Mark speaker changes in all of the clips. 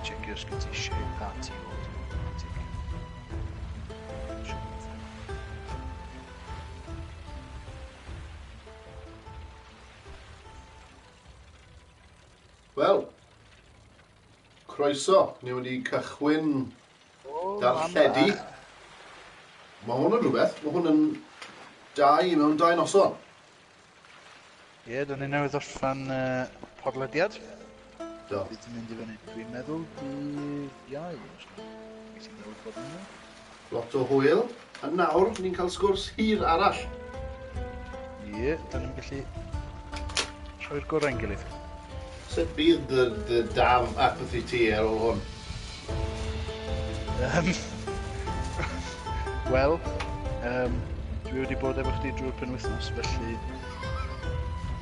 Speaker 1: Checio os gen ti share party audio.
Speaker 2: Wel, croeso. Ni wedi cychwyn darlledu. Mae hwn yn rhywbeth. Mae hwn yn dau mewn dau noson.
Speaker 1: Ie, yeah, da ni newydd orffan podlediad.
Speaker 2: Do.
Speaker 1: Bydd yn mynd i fyny, dwi'n meddwl, dydd Iau. Os na. Ti'n meddwl bod yn
Speaker 2: Lot o hwyl. A nawr, ni'n cael sgwrs hir arall.
Speaker 1: Ie, yeah, da ni'n gallu rhoi'r gorau'n gilydd.
Speaker 2: Sut bydd dy daf apathy ti ar ôl hwn?
Speaker 1: Wel, dwi wedi bod efo chdi drwy'r penwythnos, felly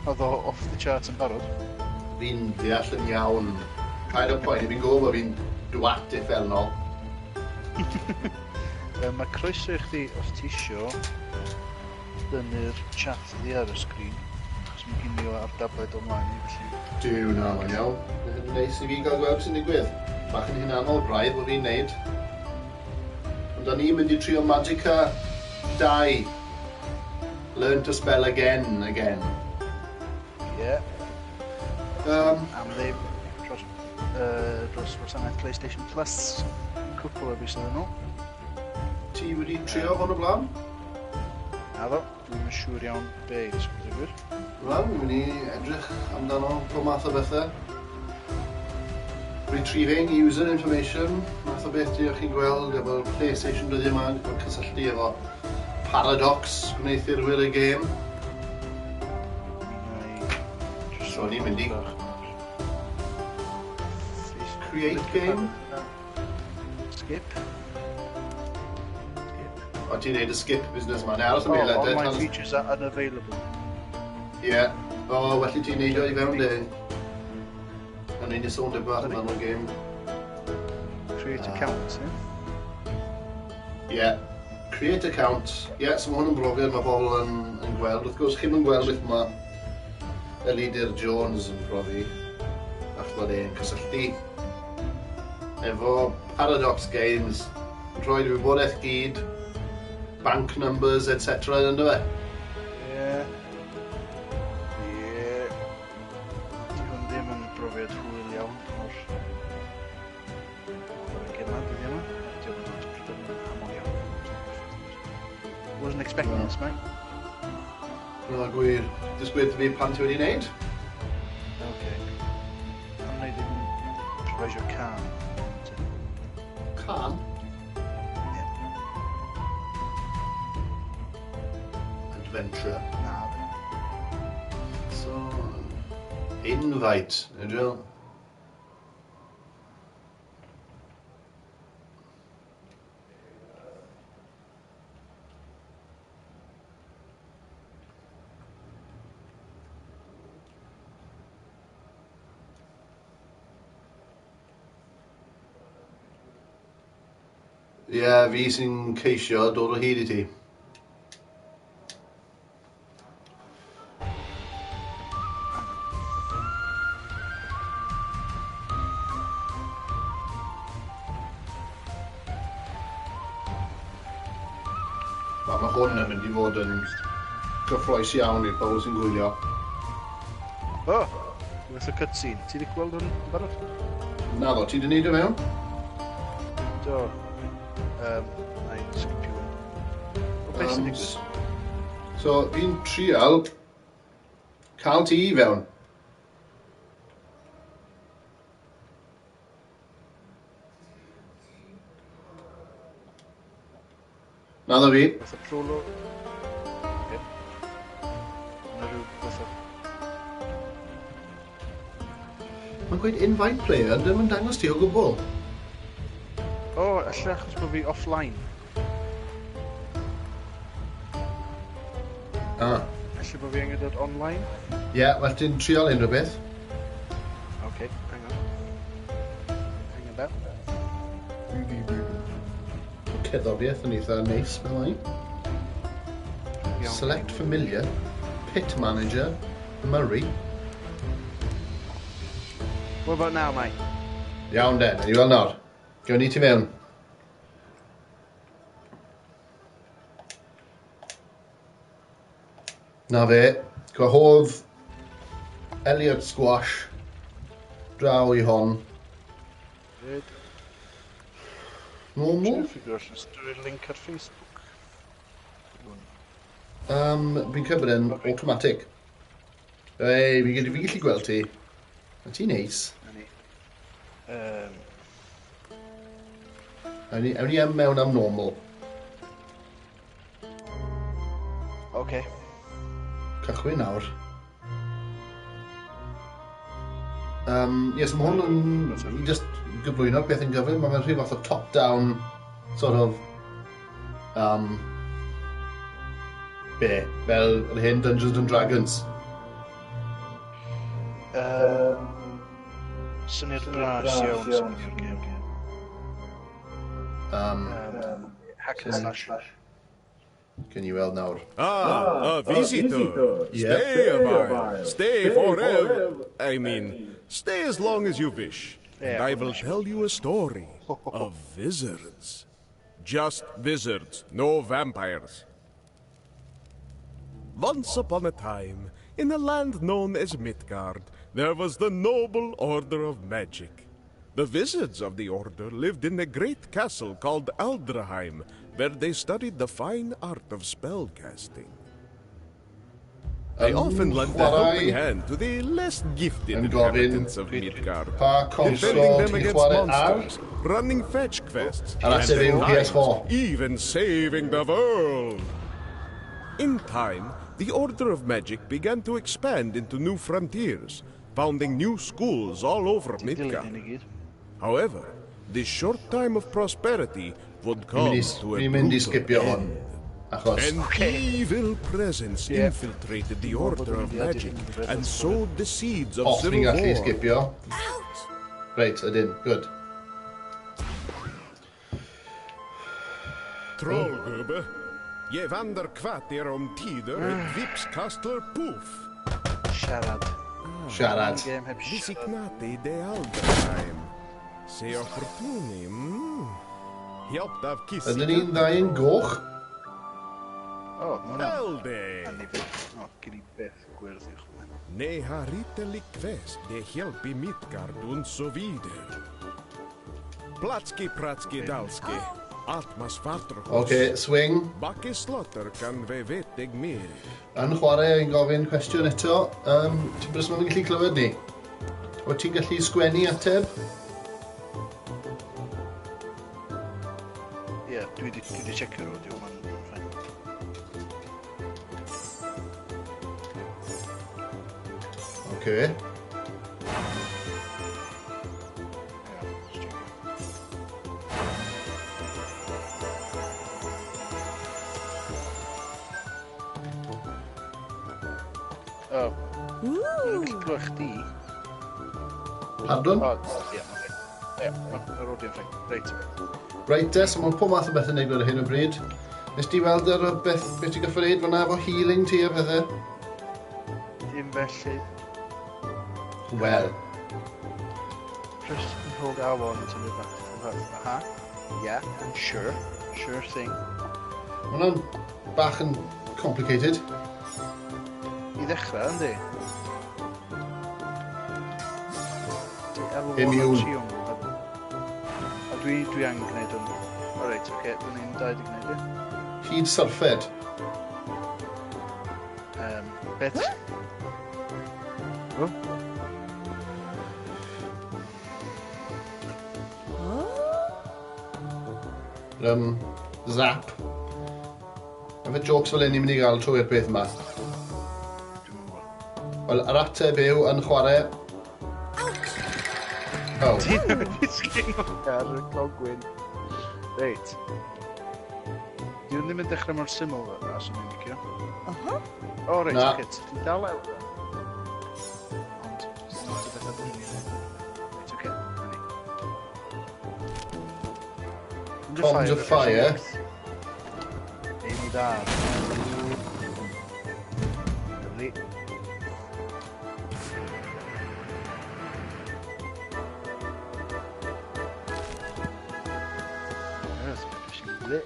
Speaker 1: oedd o off the charts yn barod.
Speaker 2: Fi'n deall yn iawn. Paid â poeni, fi'n gwybod bod fi'n dwat uffernol.
Speaker 1: Mae croeso i chdi, os ti isio, dynnu'r chat ddi ar y sgrin, achos mae gen i o ar dabled o mlaen i, felly...
Speaker 2: Duw, na, mae'n iawn. Mae'n neis i fi gael gweld beth sy'n digwydd. Bach yn hunanol braidd bod fi'n neud. Ond da ni'n mynd i trio Magicka 2. Learn to spell again, again.
Speaker 1: Ie. Yeah. Am ddim dros wasanaeth PlayStation Plus cwpl o fisoedd yn ôl.
Speaker 2: Ti wedi trio hwn o blaen?
Speaker 1: Naddo, dwi'n yn siŵr iawn be i ddisgwyl i gwir.
Speaker 2: Wel, ni'n mynd i edrych amdano pob math o bethau. Retrieving user information, math o beth dych chi'n gweld efo'r PlayStation dyddiau yma, efo cysylltu efo Paradox, gwneuthurwyr y gêm. So ni'n mynd i create game.
Speaker 1: Skip.
Speaker 2: O, ti'n neud y skip business ma. Aros am eiliad.
Speaker 1: Online features are unavailable.
Speaker 2: Ie. Yeah. O, well i ti'n neud o i fewn de. A ni'n sôn dy bach amdano'r game.
Speaker 1: Create account, ie?
Speaker 2: Yeah. Create account. Ie, yeah, so mae hwn yn brofiad mae bobl yn gweld. Wrth gwrs, chi'm yn gweld beth mae Elidir Jones yn profi, achos bod e'n cysylltu efo Paradox Games, yn rhoi wybodaeth gyd, bank numbers, etc. Ynddo fe?
Speaker 1: Ie. Ie. Di hwn ddim yn brofiad hwyl iawn o'r gemau dyddiau yma. Diolch yn fawr, yn aml iawn. Wasn't expecting this, mate.
Speaker 2: Na, gwir. Disgwyl fi pan ti wedi wneud?
Speaker 1: Ok. Pam wneud ddim improvisio can?
Speaker 2: Can?
Speaker 1: Ie.
Speaker 2: Adventure.
Speaker 1: Na.
Speaker 2: So, invite, ydw. Ie, yeah, fi sy'n ceisio dod o hyd i ti. Mae hwn yn mynd i fod yn gyffrous iawn i'r bobl sy'n gwylio.
Speaker 1: O! Fath o cutscene. Ti wedi gweld hwn yn barod?
Speaker 2: Naddo, ti wedi neud o mewn?
Speaker 1: Do. Na i skipio hwn. O, beth sy'n digwydd?
Speaker 2: So, fi'n trial cael ti i fewn. Naddo fi.
Speaker 1: Fath o prologue. Yep. Yna rhyw fath o...
Speaker 2: Mae'n gweud invite player, ddim yn dangos ti o gwbl.
Speaker 1: O, alla achos bod fi offline.
Speaker 2: Ah.
Speaker 1: Alla bod fi angen dod online?
Speaker 2: Ie, yeah, well ti'n trial unrhyw beth.
Speaker 1: Ok, hang on. Hang about.
Speaker 2: Cerddoriaeth yn eitha neis fel un. Select familiar, pit manager, Murray.
Speaker 1: What about now, mate?
Speaker 2: Iawn den, ni weld nawr. Gewn ni ti mewn. Na fe, gwahodd Elliot Squash draw i hon.
Speaker 1: Fyd.
Speaker 2: Normal?
Speaker 1: Dwi'n ffigur allan sut dwi'n link ar Facebook.
Speaker 2: Fi'n cymryd yn automatic. Ei, fi gallu gweld ti. Mae ti'n neis.
Speaker 1: Na ni.
Speaker 2: Ewn ni mewn am normal.
Speaker 1: Oce.
Speaker 2: Cychwyn nawr. Yes, mae hwn yn... I just gyflwyno'r beth yn gyflym, mae fe'n rhyw fath o top-down sort of... Be? Fel yr hen Dungeons and Dragons.
Speaker 1: Syniad bras iawn sy'n o'r gêm. Hack and slash.
Speaker 2: Can you weld nawr?
Speaker 3: Ah, a visitor.
Speaker 2: Yeah.
Speaker 3: Stay a while. Stay forever. I mean, stay as long as you wish. And I will tell you a story of wizards. Just wizards, no vampires. Once upon a time, in a land known as Midgard, there was the noble order of magic. The wizards of the order lived in a great castle called Aldraheim, where they studied the fine art of spellcasting. They often lent a helping hand to the less gifted inhabitants of Midgard, defending them against monsters, running fetch quests, and at times, even saving the world. In time, the Order of Magic began to expand into new frontiers, founding new schools all over Midgard. However, this short time of prosperity would come to a brutal end. An evil presence infiltrated the Order of Magic and sowed the seeds of civil war.
Speaker 2: Reit, ydyn, good.
Speaker 3: Trollgubbe, je vandar kvarter om tider ett vipskastler puff.
Speaker 1: Siarad.
Speaker 2: Siarad.
Speaker 3: Visignate de Aldraheim. Se opportuni, Hjälpt av kissi.
Speaker 2: Ydyn ni'n ddau yn goch?
Speaker 1: O, ma' hwnna.
Speaker 3: Elde.
Speaker 1: O, gen i beth gwyrdd i'ch chwilio.
Speaker 3: Ne har ritterlig quest de hjälp i Midgard und so vidare. Platski, pratski, dalski. Atmas fartrhus.
Speaker 2: Oce, swing.
Speaker 3: Backe slotter kan ve vettig mer.
Speaker 2: Yn chwarae yn gofyn cwestiwn eto. Ti'n bys ma'n gallu clywed ni? Wyt ti'n gallu sgwennu ateb?
Speaker 1: Ie, dwi 'di checio'r audio, ma'n fine.
Speaker 2: Oce.
Speaker 1: O, ma'n gallu clywed chdi.
Speaker 2: Pardon?
Speaker 1: O, ie, ie, mae'r audio'n fine. Reit.
Speaker 2: Reit, des, mae'n pob math o beth yn digwydd ar hyn o bryd. Nes ti weld yr beth ti'n gorfod wneud fan'na efo healing ti a pethau?
Speaker 1: Dim felly.
Speaker 2: Wel.
Speaker 1: Press and hold R1 to move back to the left. Aha. Yeah, and sure. Sure thing.
Speaker 2: Mae hwnna'n bach yn complicated.
Speaker 1: I ddechrau, yndi? Di L1
Speaker 2: Immune.
Speaker 1: A dwi angen gwneud hwn. O reit, oce, dyn ni'n dau di gwneud e.
Speaker 2: Hyd syrffed.
Speaker 1: Bet. O?
Speaker 2: Zap. Efe jokes fel hyn ni'n mynd i gael trwy'r beth yma. Wel, yr ateb yw yn chwarae... Oh.
Speaker 1: Ti'n disgyn ar y clogwyn. Reit. Dwi'n ddim yn dechrau mor syml fel yna, swn i'n licio. O, reit, oce, ti'n dal el. Ond, sy'n lot o bethau dwi'n mynd. Reit, oce, na ni.
Speaker 2: Conjure fire.
Speaker 1: Aim da. Lovely. Le.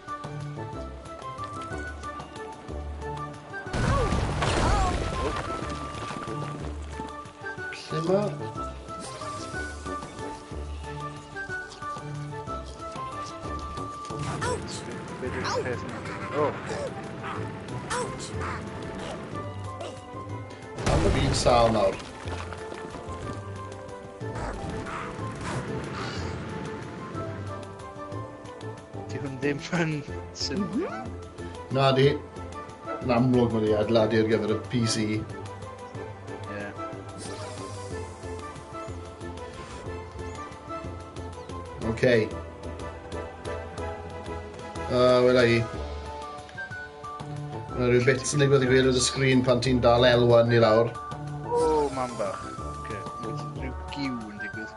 Speaker 2: Lle ma?
Speaker 1: Be di'r peth yma? O!
Speaker 2: Am bod fi'n sâl nawr.
Speaker 1: Di hwn ddim yn syml.
Speaker 2: Na di. Yn amlwg mae wedi adeiladu ar gyfer y PC.
Speaker 1: Ie.
Speaker 2: OK. Wela i. Mae rhyw bit sy'n digwydd i gwaelod y sgrin pan ti'n dal L1 i lawr.
Speaker 1: O, mam bach. Oce, mae rhyw giw yn digwydd.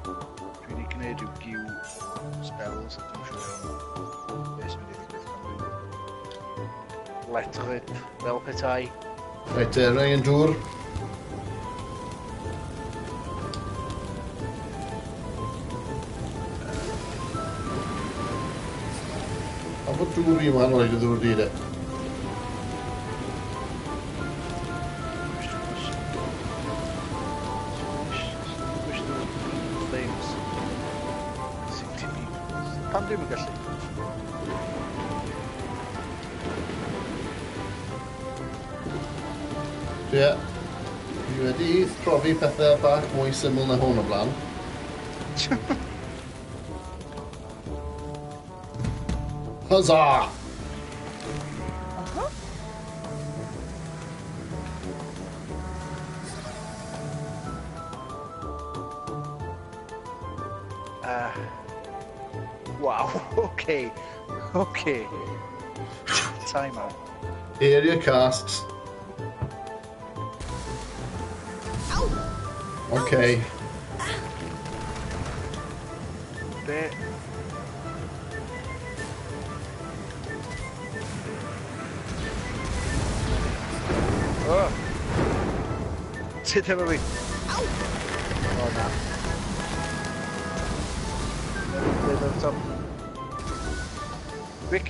Speaker 1: Dwi wedi gwneud rhyw giw o spells, a dwi'n siŵr iawn beth sy'n mynd i ddigwydd pan dwi'n let rip fel petai.
Speaker 2: Reit, rhaid yn dŵr. A bod dŵr i wahanol i dy ddŵr di de?
Speaker 1: Wish there was green flames. Seem to be... Pam dwi'm yn gallu?
Speaker 2: Ie. Fi wedi profi pethau bach mwy syml na hwn o blaen. Huzzah!
Speaker 1: Wow, okay. Okay. Time out.
Speaker 2: Area casts. Okay.
Speaker 1: Be? Oh. Tyd efo fi. O na. Dweud ar y top. Quick.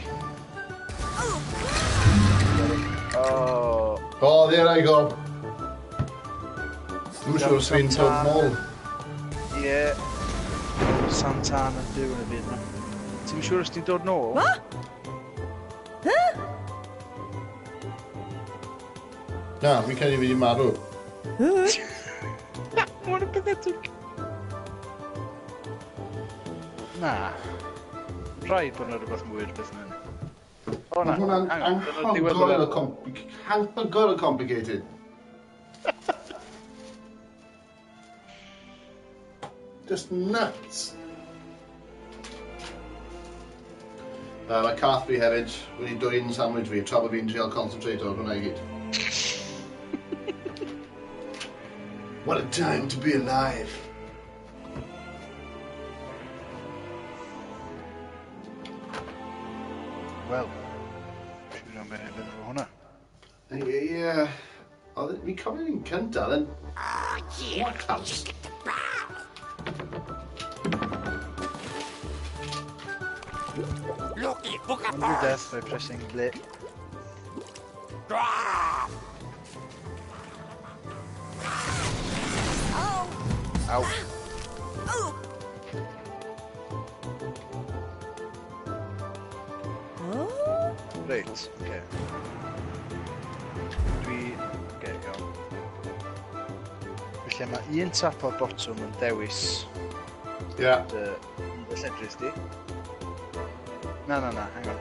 Speaker 1: Oh.
Speaker 2: Oh, there I go. Dwi'n siŵr os fi'n dod nôl.
Speaker 1: Ie. Santana yn byw yn y byd yma. Ti'n siŵr os ti'n dod nôl?
Speaker 2: Na, fi'n credu fi wedi marw.
Speaker 1: What a pathetic. Na. Rhaid bod yna rhywbeth mwy i'r beth yna. O na,
Speaker 2: Mae hwnna'n
Speaker 1: hang on, dyna'r diwedd o'r
Speaker 2: anhygoel o complicated. Just nuts. Mae cath fi hefyd wedi dwyn sandwich fi tra bod fi'n trial concentrate ar hwnna i gyd. What a time to be alive.
Speaker 1: Wel, siŵr am beth efo hwnna.
Speaker 2: Anyway, yeah. Oedd fi'n cofio un cyntaf, then... What else?
Speaker 1: Undo death by pressing lit. Ow. Reit, oce. Dwi... Oce, iawn. Felly mae un tap o'r botwm yn dewis
Speaker 2: Ie.
Speaker 1: dy lledrith di. Na, na, na, hang on.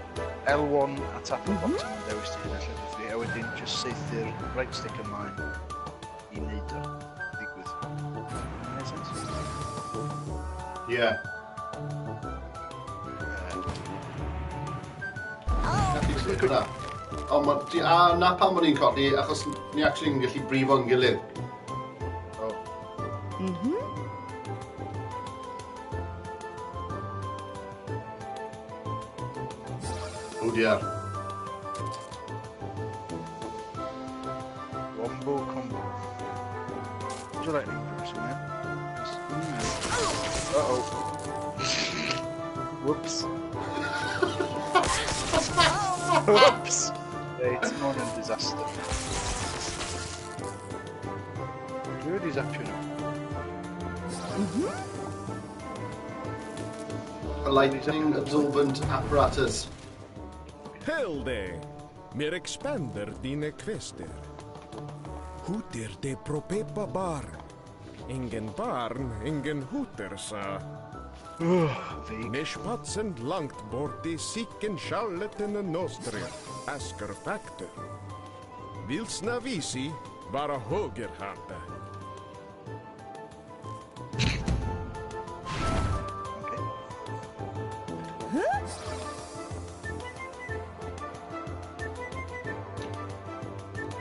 Speaker 1: L1 a tap o'r botwm yn dewis dy hyn a lledrith di, a wedyn just saethu'r right stick ymlaen i wneud o ddigwydd. Make sense?
Speaker 2: Ie. Gallu hwnna. Ond ma' ti- a na pam o'n i'n colli, achos ni actually yn gallu brifo'n gilydd.
Speaker 1: Oh.
Speaker 2: Oh dear.
Speaker 1: Wombo combo. Would you like me to press on? Uh-oh. Whoops. Whoops. Reit, mae hwn yn disaster. Dwi wedi zapio nhw.
Speaker 2: A lightning absorbent apparatus.
Speaker 3: Hilde, mer expander dine quester. Hoter de propepa barn. Ingen barn, ingen hoter sa. Nishpatsen langt bort i sicken charlatan nostria, asker factor. Vilsna visi vara högerhanda.
Speaker 1: Okay.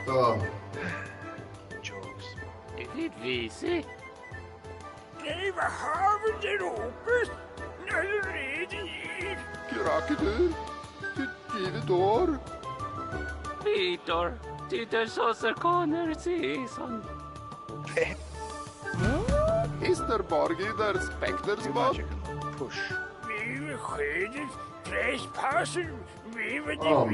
Speaker 2: Oh.
Speaker 1: Jokes.
Speaker 4: Did visi? Peter, Peter Soserkoner Season.
Speaker 5: Histerborg der Specters
Speaker 1: Do magic push.
Speaker 2: Oh.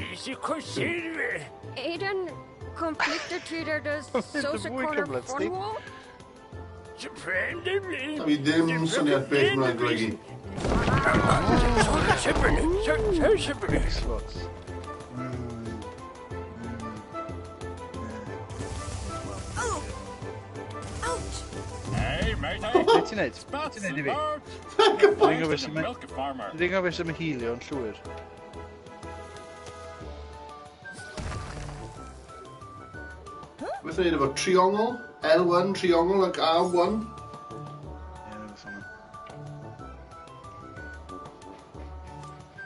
Speaker 6: Aiden conflicted Twitter does
Speaker 1: Mwy
Speaker 6: Sosacorner
Speaker 1: cymhleth, Steve.
Speaker 6: Cornwall?
Speaker 2: A fi ddim syniad beth mae'n golygu.
Speaker 1: Slots.
Speaker 6: Ouch!
Speaker 1: Be ti'n neud? Be ti'n neud i fi? Dwi'n gwybod sut mae... Dwi'n gwybod sut mae healio yn llwyr.
Speaker 2: Beth yn neud efo triongl, L1, triongl ac R1.
Speaker 1: Ie, rhywbeth fel 'na.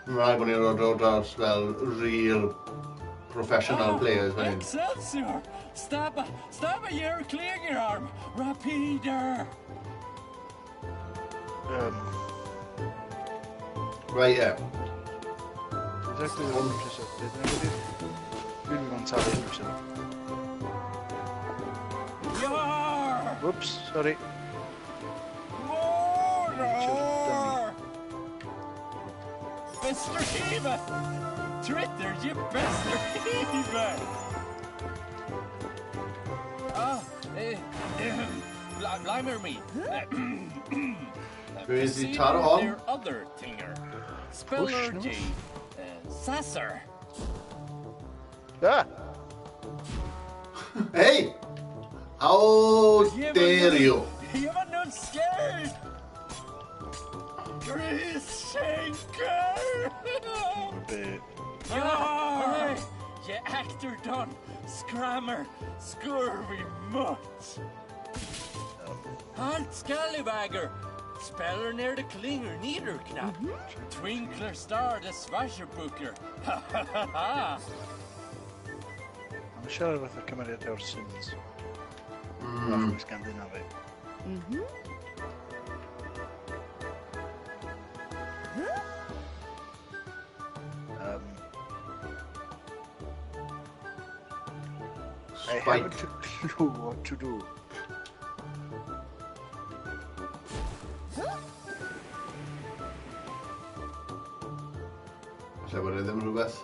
Speaker 2: Mae'n rhaid bod ni'n dod o draws fel real professional players fan hyn.
Speaker 7: Excelsior! Stabba, stabba your arm! Rapider!
Speaker 2: Right, yeah.
Speaker 1: Exactly what I'm just said. Dwi'n mynd o'n talu unrhyw sylw.
Speaker 7: Yar!
Speaker 1: Whoops, sorry.
Speaker 7: Mordor! Mr. Hiva! Twitter, you Mr. Hiva! Ah, Blimey me.
Speaker 2: Dwi wedi taro hon.
Speaker 7: Other thinger. Speller
Speaker 1: no?
Speaker 7: G. Sasser.
Speaker 1: Ah!
Speaker 2: Hey! How dare you?
Speaker 7: You are not scared! Chris Schenker!
Speaker 1: Be...
Speaker 7: Hooray! You actor done! Scrammer! Scurvy mutt! Halt Scallywagger! Speller near the Klinger Niederknapp! Twinkler Star the Swasherbooker! Ha ha ha ha!
Speaker 1: Mae'n siarad fatha cymeriad o'r Sims. Mm. Scandinavi. I
Speaker 2: Spike.
Speaker 1: haven't a clue what to do.
Speaker 2: Falle bod e ddim rhywbeth.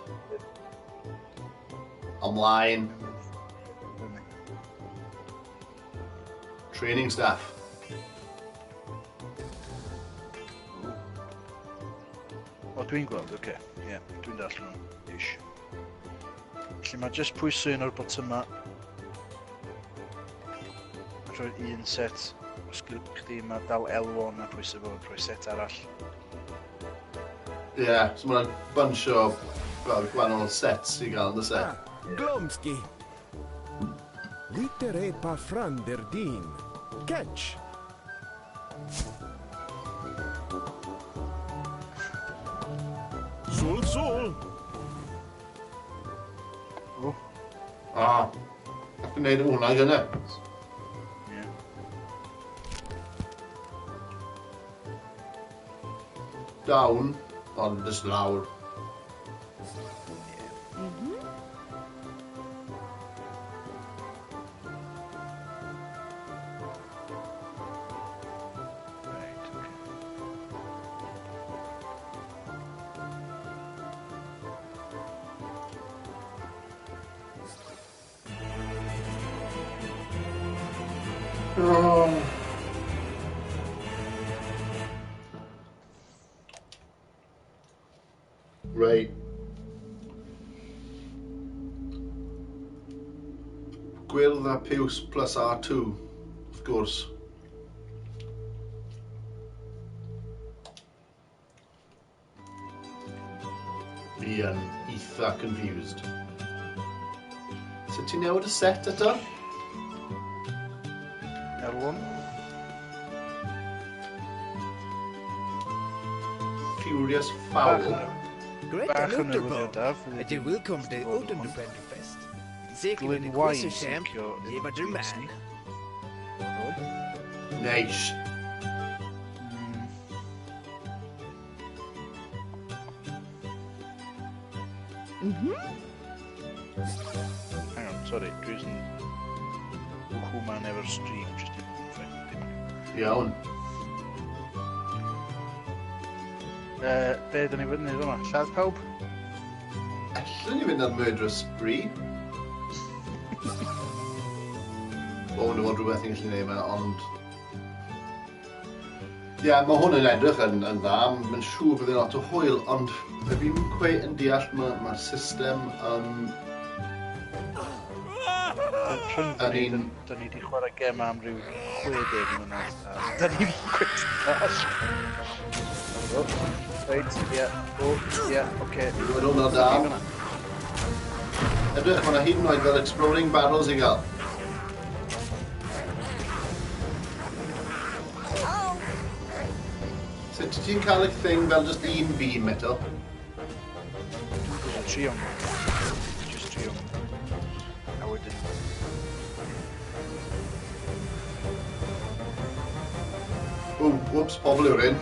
Speaker 2: Ymlaen. Training staff.
Speaker 1: O, dwi'n gweld, oce. Ie, yeah, dwi'n darllen nhw. Ish. Felly mae jyst pwyso un o'r botyma. A rhoi un set o sgil chdi, mae dal L1 a pwyso fo, rhoi set arall.
Speaker 2: Ie, yeah, so mae'n bunch o fel, gwahanol sets i gael yn y set.
Speaker 3: Ah, Glomski. Litere pa frander din. Catch. Sul sul.
Speaker 1: O,
Speaker 2: Ah, ac yn neud hwnna gynne.
Speaker 1: ie.
Speaker 2: Down, ond just lawr.
Speaker 1: Right, oce.
Speaker 2: Oh. Right. Gwyrdd a piws plus R2, wrth gwrs. Fi yn eitha confused. Sut ti'n newid y set eto?
Speaker 1: Erlon.
Speaker 2: Furious Fowl.
Speaker 1: Bach yn newyddion da.
Speaker 8: Ydy'r welcome to Odenfest.
Speaker 1: Glyn Wine sy'n
Speaker 8: man.
Speaker 2: Nice.
Speaker 1: Hang on, sorry, dwi'n Hwman efo'r stream, just i ffrind.
Speaker 2: Iawn.
Speaker 1: Be dyn ni fod yn neud yma? Lladd pawb?
Speaker 2: Allen ni fynd ar murderous spree. O, ond fod rhywbeth ni'n gallu neud yma, ond... Ie, yeah, mae hwn yn edrych yn dda, mae'n siŵr bydd yn lot o hwyl, ond fi'n cweit yn deall mae'r system yn...
Speaker 1: Da ni wedi chwarae gem am ryw 60 mlynedd. Da ni'n cweit dall. Reit, ie, o, ie, oce.
Speaker 2: Dwi'n hwnna da. Edrych, mae yna hyd yn oed fel exploding barrels i gael. Sut ti'n cael y thing fel just un beam eto?
Speaker 1: Dwi'n trio. Just trio. A wedyn.
Speaker 2: O, whoops, pobl yw'r un.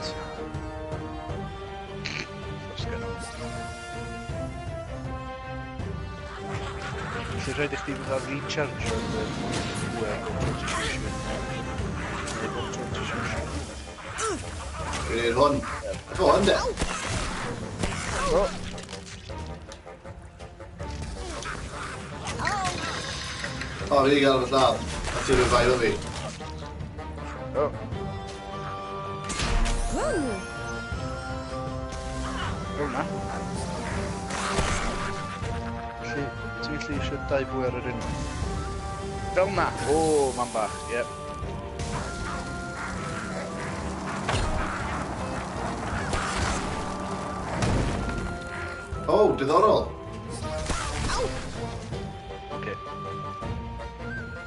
Speaker 1: Felly rhaid i chdi fydd ar recharge o'r pŵer bob tro ti siwsio. Neu bob tro ti siwsio.
Speaker 2: Dwi'n neud hwn. O, hwn de.
Speaker 1: O.
Speaker 2: O, fi wedi gael fy lladd. A ti'n revive fi.
Speaker 1: O. O, na. Felly, ti'n gallu eisiau dau bwer ar unwaith? Fel na! O, mam bach, ie.
Speaker 2: O, diddorol.
Speaker 1: Oce.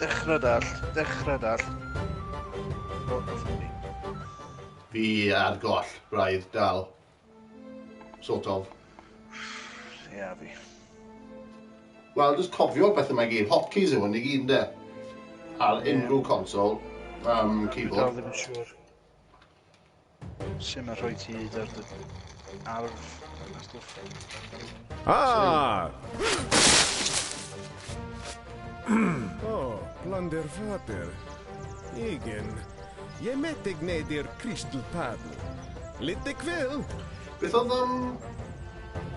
Speaker 1: Dechrau dall, dechrau dall. O, fi.
Speaker 2: Fi ar goll, braidd, dal. Sort of.
Speaker 1: Ia, fi.
Speaker 2: Wel, just cofio'r pethau mae gyd. Hotkeys yw hwn i gyd, ynde? Ar unrhyw console,
Speaker 1: Dwi
Speaker 2: keyboard.
Speaker 1: dal ddim yn siŵr. Sut mae rhoi ti hyd ar dy arf a stwff.
Speaker 3: Ah! Oh, Plundervater. Igen. Je metig ned i'r Crystal Paddle. Lite kväll.
Speaker 2: Beth oedd,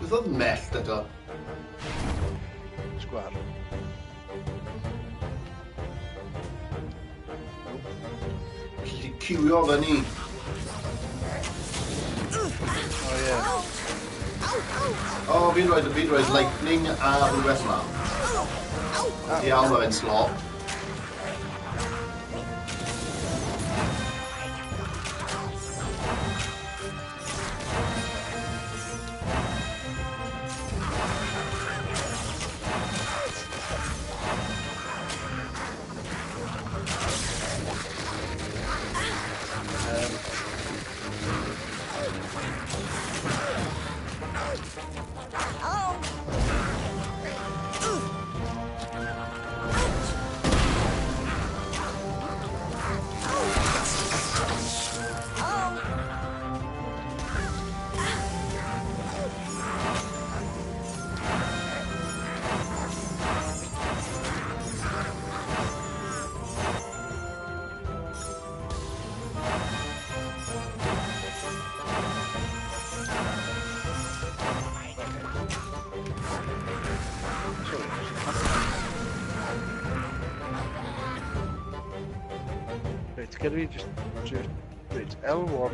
Speaker 2: beth oedd mellt eto?
Speaker 1: Sgwar.
Speaker 2: Felly ti ciwio fyny.
Speaker 1: O ie.
Speaker 2: O, fi'n rhoi lightning a rhywbeth yma. Iawn, mae fe'n slo.
Speaker 1: Reit, gad fi just... Reit, L1,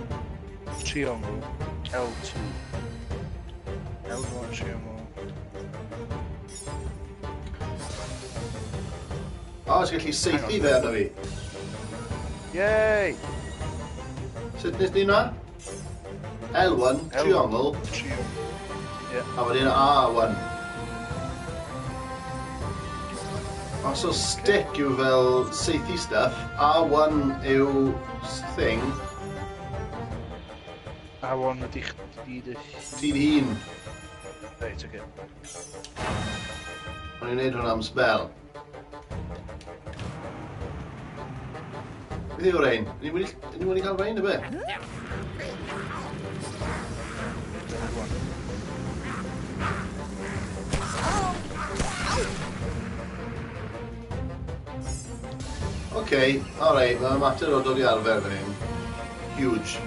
Speaker 1: triongl, L2. L1, triongl.
Speaker 2: O, ti'n gallu saethu fe arno fi.
Speaker 1: Yay!
Speaker 2: Sut nes di na? L1, triongl.
Speaker 1: Yeah.
Speaker 2: A wedyn R1. O, so stick yw fel saethu stuff. R1 yw thing.
Speaker 1: R1 ydy chdi dy...
Speaker 2: Ti'n hun.
Speaker 1: Reit, oce.
Speaker 2: O'n i'n neud hwnna am spell. Beth yw'r ein? Ni wedi cael rhain, y be? Oce, alright, mae'n mater o dod i arfer fan hyn. Huge.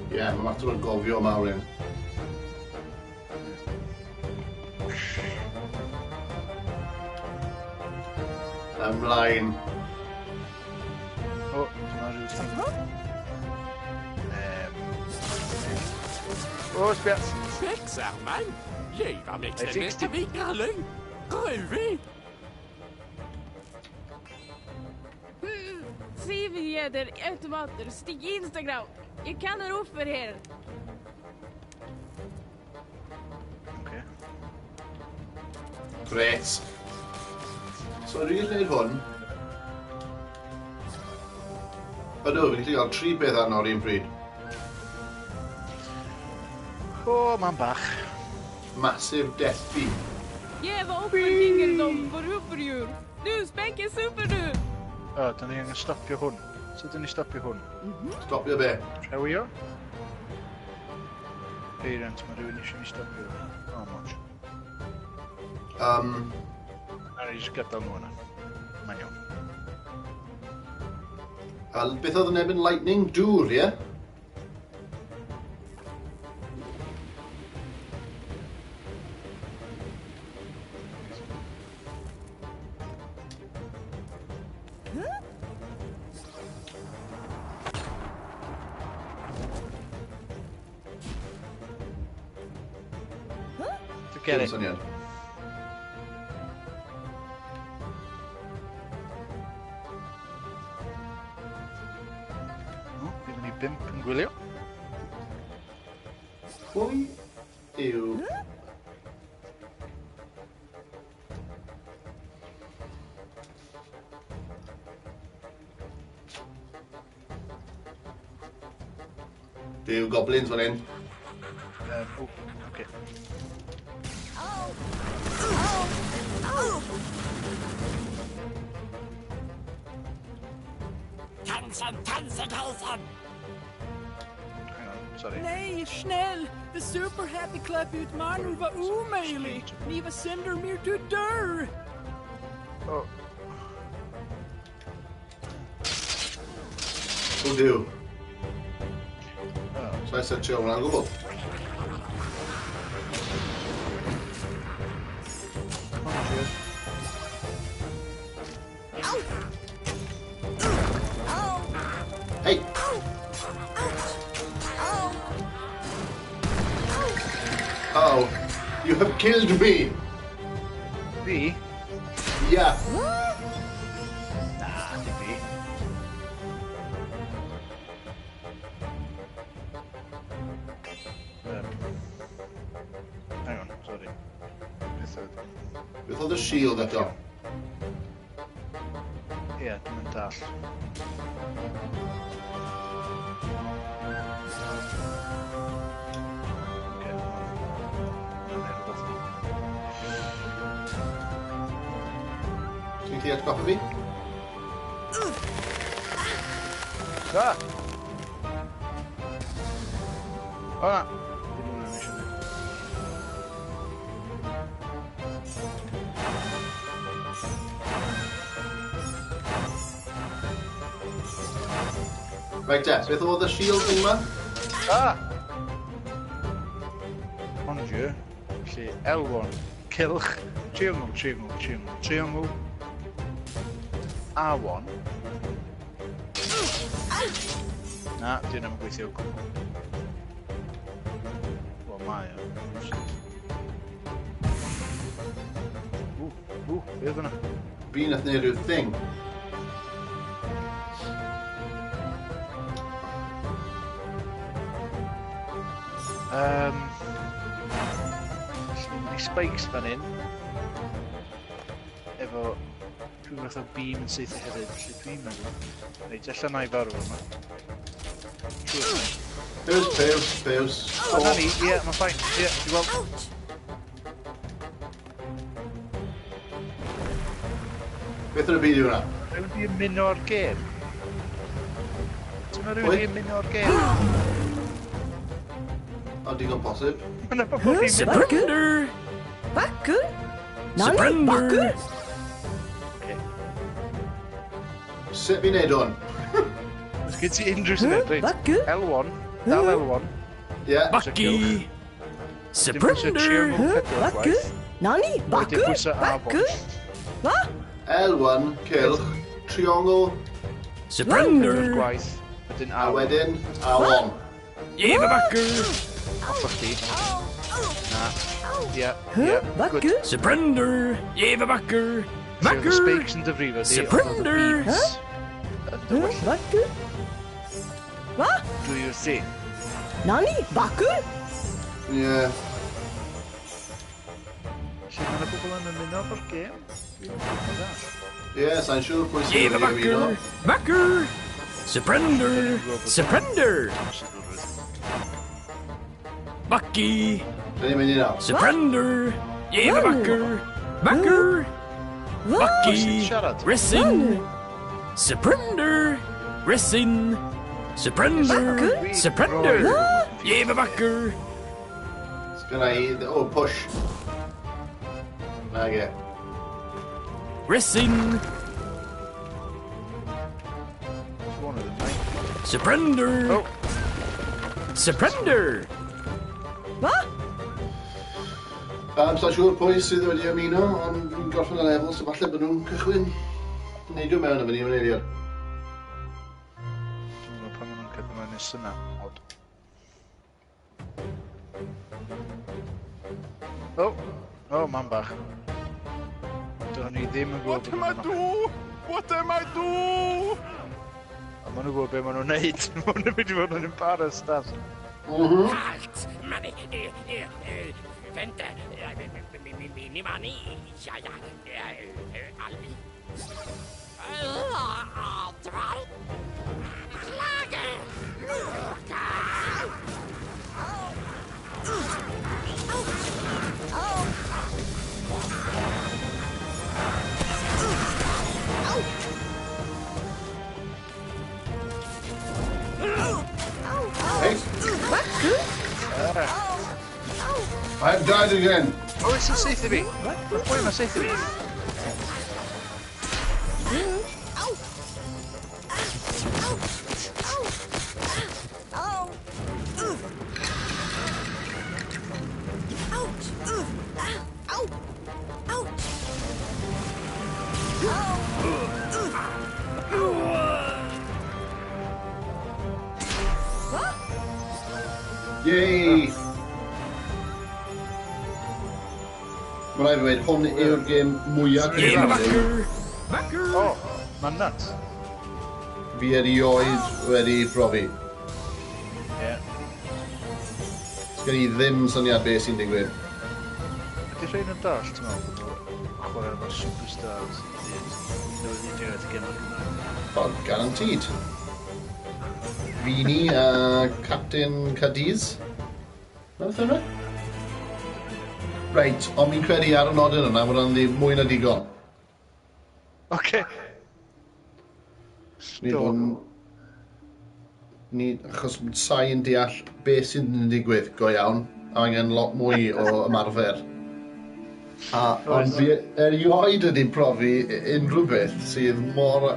Speaker 2: Ie, mae'n mater o gofio mawr hyn. Ymlaen.
Speaker 1: O, dyma rhyw thing. O, sbia.
Speaker 4: Fixar, man! Giva mig
Speaker 1: Nej, fix det.
Speaker 4: vingralögn! Rövi!
Speaker 6: Syvjäder, automater, stig Instagram. Jag kan offer her.
Speaker 1: Oce.
Speaker 2: Gret. So dwi'n gallu gwneud hwn. Ydw, fi'n gallu cael 3 peth arno o'r un pryd.
Speaker 1: O, man bach.
Speaker 2: Massive death beam.
Speaker 6: Ge vad offerfinger de får upperdjur. Nu, späcker super nu.
Speaker 1: O, da ni angen stopio hwn. Sut dyn ni stopio hwn?
Speaker 2: Stopio be?
Speaker 1: Rhewio? Peiriant, mae rhywun eisiau ni stopio. O, moch. Na ni jyst gadael nhw yna. Mae'n iawn.
Speaker 2: A beth oedd yn ebyn lightning? Dŵr, ie?
Speaker 1: Get it.
Speaker 2: Syniad.
Speaker 1: O, bydd ni 5 yn gwylio.
Speaker 2: Pwy yw... Dyw goblins fan hyn.
Speaker 1: O, oce.
Speaker 7: Tansen, tansen, tansen!
Speaker 1: Hang on, sorry.
Speaker 9: Nej, snäll! The super happy clap utmanar var omöjlig! Ni var sänder mer du dör!
Speaker 1: O,
Speaker 2: O, dyw. Sa'n setio hwnna'n gwbl.
Speaker 1: conjure.
Speaker 2: Hei! Oh, you have killed me!
Speaker 1: Fi?
Speaker 2: Yeah.
Speaker 1: Na, dim fi. Hang on, sorry. Beth oedd...
Speaker 2: Beth oedd y shield eto?
Speaker 1: Ie, dwi'n mynd dall. Oce, mae'n neud rhywbeth.
Speaker 2: Ti'n gallu atgoffa fi?
Speaker 1: Ah! O na! Dim hwnna nes i wneud.
Speaker 2: Reit te, beth oedd y shield thing ma?
Speaker 1: Ah! Conjure. Felly L1, cylch, triongl, triongl, triongl, triongl. A1. Na, dyn nhw'n gweithio o gwbl. Wel, mae o. Ww, ww, be oedd hwnna?
Speaker 2: Fi nath neud rhyw thing.
Speaker 1: Mae spikes fan hyn. Efo rhyw fath o beam yn saethu hefyd, felly dwi'n meddwl. Reit, allan na i farw yma. Siŵr.
Speaker 2: Pews, pews, pews.
Speaker 1: O, na ni, ie, mae'n fine. Ie, dwi'n gweld.
Speaker 2: Beth yn y byd yw hwnna?
Speaker 1: Rwy'n di ymuno o'r gêm. Ti'n meddwl rhywun
Speaker 2: Pwy?
Speaker 1: di ymuno o'r gêm?
Speaker 2: O, digon posib.
Speaker 1: Yna bobl di
Speaker 4: Surrender!
Speaker 6: Baku? Nani?
Speaker 4: Surrender!
Speaker 6: Baku?
Speaker 2: Sut fi'n neud hwn?
Speaker 1: Os gen ti unrhyw syniad, reit.
Speaker 6: Baku?
Speaker 1: L1, dal L1.
Speaker 2: Ie.
Speaker 4: Bucky!
Speaker 1: Dim pwyso
Speaker 4: Surrender!
Speaker 1: triongl pedwar
Speaker 6: Baku?
Speaker 1: gwaith.
Speaker 6: Nani? Baku?
Speaker 1: Wedyn pwyso A
Speaker 6: Baku? Va?
Speaker 2: L1, cylch, triongl,
Speaker 1: Pedwar
Speaker 4: Surrender!
Speaker 1: gwaith. Wedyn
Speaker 2: a
Speaker 1: A1.
Speaker 2: wedyn A1.
Speaker 4: Jeverbakker!
Speaker 1: Off o chdi. Na. Ie, ie. Good.
Speaker 6: Baku?
Speaker 4: Surrender! Jeverbakker!
Speaker 1: Felly oedd y
Speaker 4: Bakker!
Speaker 1: spikes yn dyfrifo di, ond oedd y
Speaker 4: Surrender!
Speaker 1: beams yn dy wella.
Speaker 6: Baku? Va?
Speaker 1: Do your thing.
Speaker 6: Nani? Baku?
Speaker 2: Ie.
Speaker 1: Felly mae yna bobl yn ymuno efo'r gêm? Dwi'n gwybod ddall.
Speaker 2: Ie, sa'n siŵr pwy sy'n wedi ymuno.
Speaker 4: Jeverbakker! Bakker! Surrender! Surrender! Bucky!
Speaker 2: Dyn ni'n mynd i nawr.
Speaker 4: Surrender! Jeverbakker! Bakker! Bucky!
Speaker 1: Siarad.
Speaker 4: Racing! Surrender! Racing! Surrender! Surrender! Jeverbakker!
Speaker 2: Sgynna i... O, push. Nage.
Speaker 4: Racing!
Speaker 1: It's one of them, mate.
Speaker 4: Surrender!
Speaker 1: Oh.
Speaker 4: Surrender!
Speaker 6: Va?
Speaker 2: Sa'n siŵr pwy sydd wedi ymuno, ond fi'n gorffen y lefel, so falle bod nhw'n cychwyn neidio mewn am yn eiliad.
Speaker 1: Dwi'n gwybod pan maen nhw'n cadw mewn i'r syna. Odd. Oh, oh, man bach. Do'n i ddim yn gwybod
Speaker 5: What am I
Speaker 1: bod
Speaker 5: do? What am I do?
Speaker 1: A maen nhw'n gwybod beth maen nhw'n neud. Maen nhw'n mynd i fod yn embarrassed, dad.
Speaker 4: Halt! Man, vänta. Minimani. Ja, ja. Alvi. Klager!
Speaker 2: Hey! I've died again.
Speaker 1: O, it's yn saethu fi. Mae'r boi yma'n saethu fi.
Speaker 2: Yay! Mae rhaid fi weud, hwn yw'r gêm mwyaf confusing
Speaker 4: Bakker!
Speaker 1: O, mae'n nuts.
Speaker 2: fi erioed wedi profi.
Speaker 1: Ie.
Speaker 2: Sgen i ddim syniad beth sy'n digwydd.
Speaker 1: Ydy rhain yn dall, ti'n meddwl, bod nhw'n chwarae efo superstars i gyd. Newyddiaduraeth gemau Cymraeg.
Speaker 2: Oh, guaranteed. Fini a Captain Cadiz. Na beth yna? Reit, ond fi'n credu ar y nodyn yna, bod hwnna'n mwy na digon.
Speaker 1: Oce.
Speaker 2: Ni
Speaker 1: Do.
Speaker 2: bod yn... Ni, achos sa'i yn deall beth sy'n digwydd, go iawn, a angen lot mwy o ymarfer. A, ond fi erioed wedi profi unrhyw beth sydd mor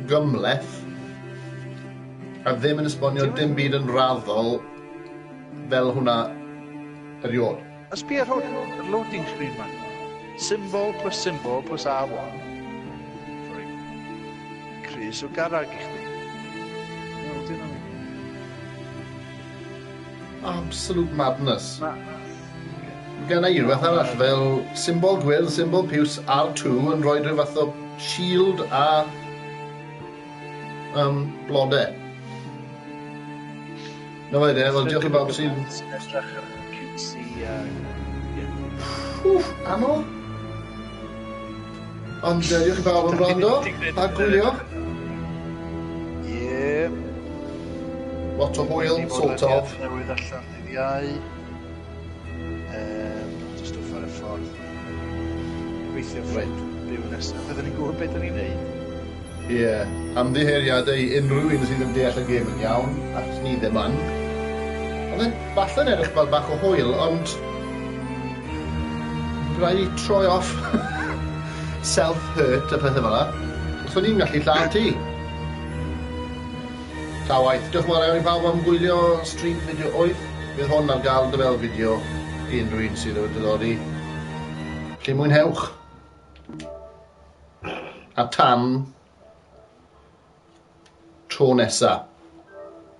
Speaker 2: gymhleth. A ddim yn esbonio dim byd yn raddol fel hwnna eriod.
Speaker 1: A sbia ar hwn, yr loading screen ma. Symbol plus symbol plus R1. Sorry. Crys o garag i chdi. No, dyn nhw.
Speaker 2: Absolute madness. Gen i rhywbeth arall fel symbol gwyrdd, symbol piws, R2 yn rhoi rhyw fath o shield a blodau. Na fe de, wel diolch i bawb sy'n...
Speaker 1: Edrych yn cutesy a...
Speaker 2: Wff, anodd. Ond diolch i bawb am wrando a gwylio.
Speaker 1: Ie.
Speaker 2: Lot o hwyl, sort of.
Speaker 1: Newydd allan ddydd Iau. Lot o stwff ar y ffordd. Gobeithio ffrind byw nesaf. Byddwn ni'n gwybod beth ni'n neud.
Speaker 2: Ie, yeah. Ymddiheuriadau i unrhyw un sydd yn deall y gêm yn iawn, achos ni ddim yn. Oedd e'n falle'n edrych fel bach o hwyl, ond rhaid i troi off self-hurt a pethau fel yna. Os o'n i'n gallu lladd ti. Ta waith. Diolch yn fawr iawn i pawb am gwylio stream fideo 8. Bydd hwn ar gael dy fel fideo i unrhyw un sydd wedi diddori. Felly mwynhewch. A tan tro nesa.